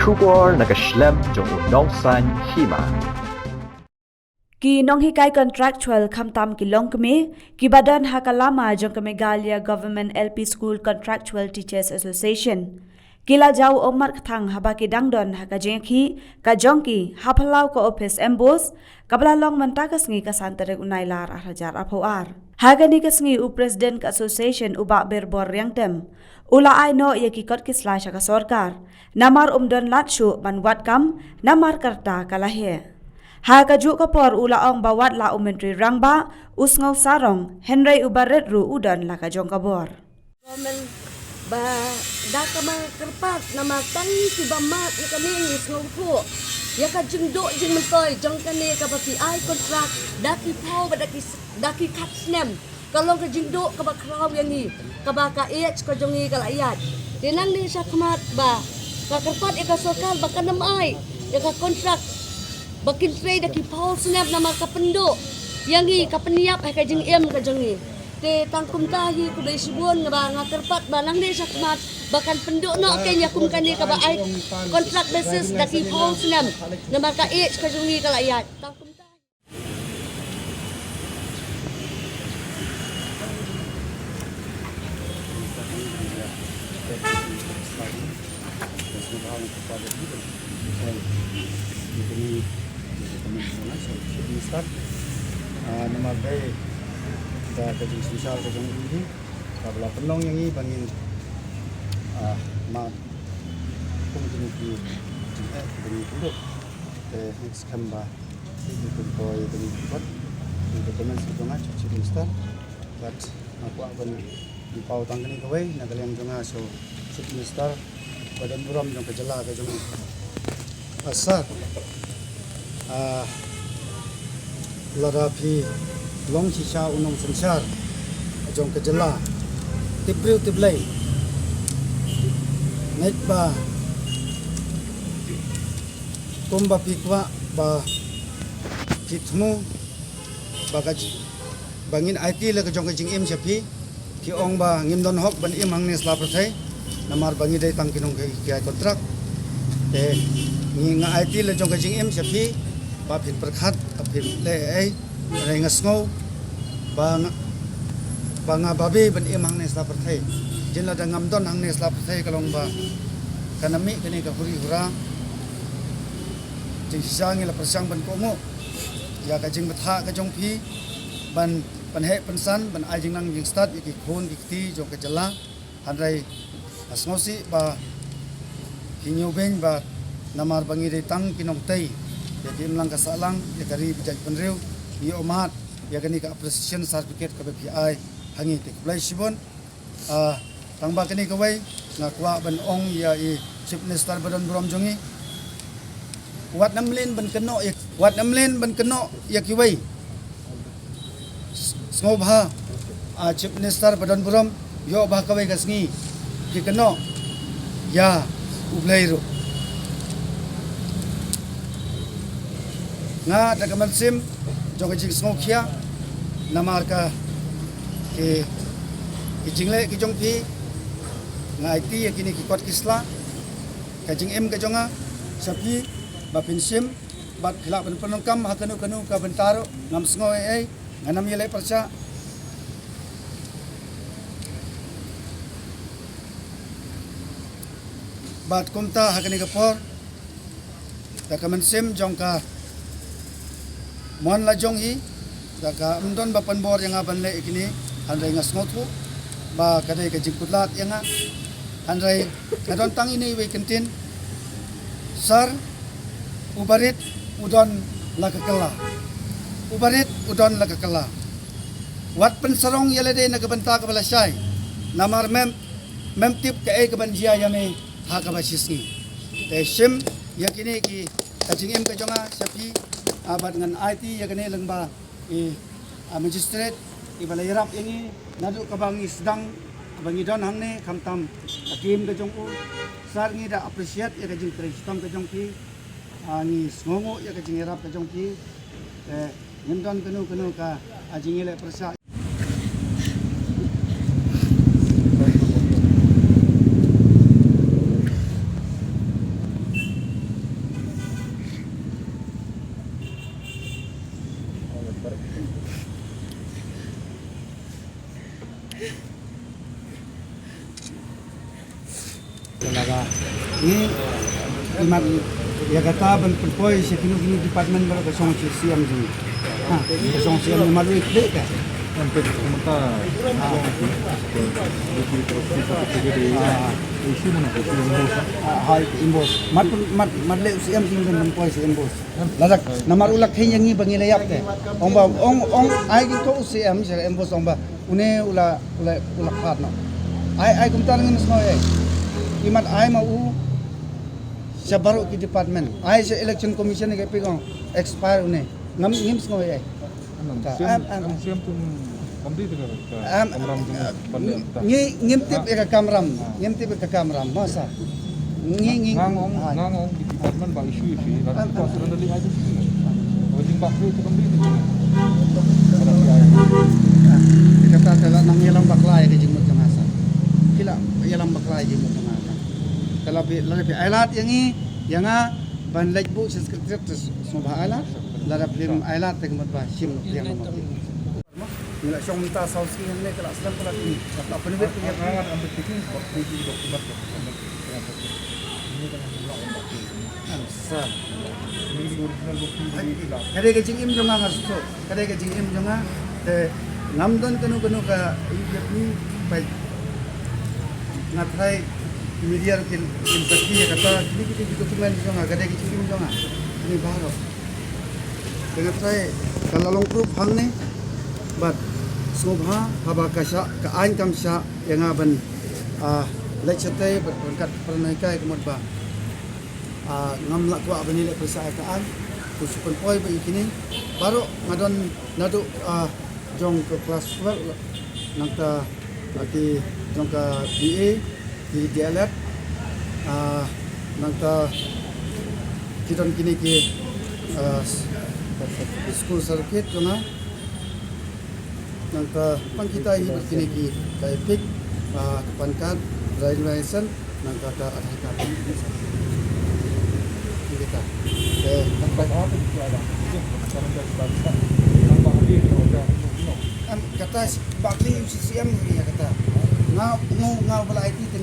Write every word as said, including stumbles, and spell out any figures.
Khubor na ka shlem jong u nongsan hima. Ki nonghikai contractual khamtam ki longkmie, kiba don ha ka lama jong ka Meghalaya Government L P School Contractual Teachers Association, ki la jaw ummat kthang haba ki dang don ha ka jingkhih ka jong ki ha phyllaw ka ophis MBOSE, kaba la long mynta ka sngi ka san tarik u Nailar ar hajar arphew ar. Ha kane ka sngi u President ka Association u Bah Birbor Riangtem u la ai noh ïa ki kot ki sla sha ka sorkar, namar um don lad shuh ban wad kam, namar ka rta ka la heh. Ha kajuh ka por u la ong ba wat la u Myntri Rangbah u sngew sarong, hynrei u barit ruh u don la ka jong ka bor. Government ba da kaba kyrpad namar tang kiba mad ïa kane ngi sngewthuh ïa ka jingduh jingmyntoi jong kane kaba phi ai kontrak da ki phew bad da ki, da ki khatsnem. Ka long ka jingduh kaba khraw ïa ngi, kaba ka age ka jong ngi ka la ïaid. Te nangne shakhmat ba ka kyrpad ïa ka sorkar ba kan ym ai ïa ka kontrak ba kin trei da ki phew snem namar ka pynduh ïa ngi, ka pynïap ha ka jingim ka jong ngi. Te tang kumta hi, khublei shibun, nga ba nga kyrpad ba nangne shakhmat ba kan pynduh noh kein ïa kum kane kaba ai contract basis da ki phew snem namar ka age ka jong ngi ka la ïaid. Tang kumta. Ah, namar dei da ka jingsynshar ka jong ngi, kaba la pynlong ïa ngi ba ngin, ah, mad kum kine ki jingeh ba ngi pynduh. Te ngi skhem ba ngi pynpoi ba ngi pynpoi ki documents ki jong nga sha Chief Minister. Bad nga kwah ban pynpaw tang kane kawei na ka liang jong nga sha u Chief Minister ba don burom jong ka jylla ka jong ngi. Ah, sir, ah, lada phi long shisha u nongsynshar jong ka jylla, tip briew tip Blei, ngeit ba kumba phi kwah ba phi thmu ba ka ji-, ba ngin aiti la ka jong ka jingim sha phi. Phi ong ba ngim don hok ban im hangne sla pyrthei, namar ba ngi dei tang ki nonghikai kontrak. Te ngi, nga aiti la jong ka jingim sha phi ba phin pyrkhat, ba phin leh ei ei. Hynrei nga sngew ba nga, ba nga babe ban im hangne sla pyrthei. Jin lada ngam don hangne sla pyrthei ka long ba kan ym mih kane ka huri hura. Jingshisha ngi la pyrshang ban kohnguh ïa ka jingbthah ka jong phi ban pynheh pynsan, ban ai jingnang jingstad ïa ki khun ki kti jong ka jylla. Hynrei nga sngewsih ba phi ñiewbeiñ ba namar ba ngi dei tang ki nongtei ïa ki imlang ka sahlang, ïa ka ri ba jaitbynriew, ngi ïohmad ïa kane ka appreciation certificate kaba phi ai ha ngi. Te khublei shibun. Ah, tang ba kane kawei nga kwah ban ong ïa i Chief Minister ba don burom jong ngi, wat nym lin ban kynnoh ïa, wat nym lin ban kynnoh ïa kiwei. Sngewbha, ah, Chief Minister ba don burom, ïoh ba kawei ka sngi phi kynnoh ïa U Blei ruh. Nga da ka mynsiem jong ka jingsngewkhia namar ka ki, ki jingleh ki jong phi, nga aiti ïa kine ki kot ki sla, ka jingim ka jong nga sha phi ba phin shim, bad phi lah ban pyndonkam ha kano kano ka bynta ruh, ngam sngew ei ei, ngan ym ïaleh pyrshah. Bad kumta ha kane ka por, da ka mynsiem jong ka mon la jong hi, da ka ym don ba pynbor ïa nga ban leh ïa kine, hynrei nga sngewthuh ba ka dei ka jingkutlad ïa nga. Hynrei nga don tang ine iwei kyntien, sir, u barit u don la ka kylla. U barit u don la ka kylla. Wat pynsarong ïa lade na ka bynta kaba lashai, namar mem, mem tip kaei kaban jia ïa me ha kaba shisngi. Te shim ïa kine ki, ka jingim ka jong nga sha phi, ah, bad ngan aiti ïa kane lyngba i, ah, magistrate iba la ïarap ïa ngi naduh kaba ngi sdang ba ngi don hangne, khamtam ka team ka jong u. Sir, ngi da appreciate ïa ka jingtrei shitom ka jong phi. Ah, ngi sngewnguh ïa ka jingïarap ka jong phi. Te ngim don kano kano ka, ah, jingïaleh pyrshah. Lada ngi imat ïa kata ban pynpoi sha kino kino department baroh ka shong sha C M jong ngi. Ha, ka shong C M namar u ïa khleh ka. Em, pynpoi kumta. Ah. Issue mana issue invoice. Ah, hai, invoice. Mat, mat, mat leh u C M jong ngi ban pynpoi sha invoice. Lada namar u la kheiñ ïa ngi ba ngi la ïap te. Ong ba, ong, ong ai ki to u C M sha invoice ong ba. Une u la, u la, u la khat noh. Ai, ai kumta ngim sngew ei. Imat ai ma u sha baroh ki department. Ai sha election commission ke pik ong expire une. Ngam, ngim sngew ei. Em, em, em. Em, ngi, ngim tip ïa ka kamram. Ngim tip ïa ka kamram. Masa. Ngi, ngi, ngang ong, ah, ngang ong ki department ba issue issue. Lada ki kwah surrender link ai tu sini. Ba jing bak tu tu kembali tu sini. Ada ki ai. Kata te la nang ïalam bakla ïa ka jingmut jong nga sa. Ki la ïalam bakla ïa ka jingmut jong nga sa. Te la phi, la phi ai lad ïa ngi, ïa nga ban leit buh sha secretariat te sngewbha ai lad. Lada phim ai lad te ka mut ba shim ïa nga. Ngi la shong mynta saw sngi hangne ka la slem ka la kni. Ka la pynwit ka ïa. Sa. Ka dei ka jingim jong nga nga sngewthuh. Ka dei ka jingim jong nga. Te ngam don kano kano ka ïa phi pai. Nga tharai media ruh kin, kin sakhi ïa kata. Kine kine ki document jong nga. Ka dei ka jingim jong nga. Kine baroh. Te nga tharai ka la long proof hangne bad sngewbha haba ka shah, ka aiñ kam shah ïa nga ban, ah, leit shatei bad ryngkat pyrnai kai ka mut ba, ah, ngam lah kwah ban ïaleh pyrshah ïa ka aiñ. To shu pynpoi ba ïa kine baroh nga don naduh, ah, jong ka klas twelve nangta, ah, ki jong ka B A, ki D L Ed, ah, nangta ki don kine ki, ah, school certificate jong nga, nangta pang kita hi bad kine ki ka EPIC, ah, ka PAN card, driving license, nangta ka Aadhaar card. Kita. Eh, Em, kata s-, ba ki U C C M ni kata. Nga, nga, nga bala I T te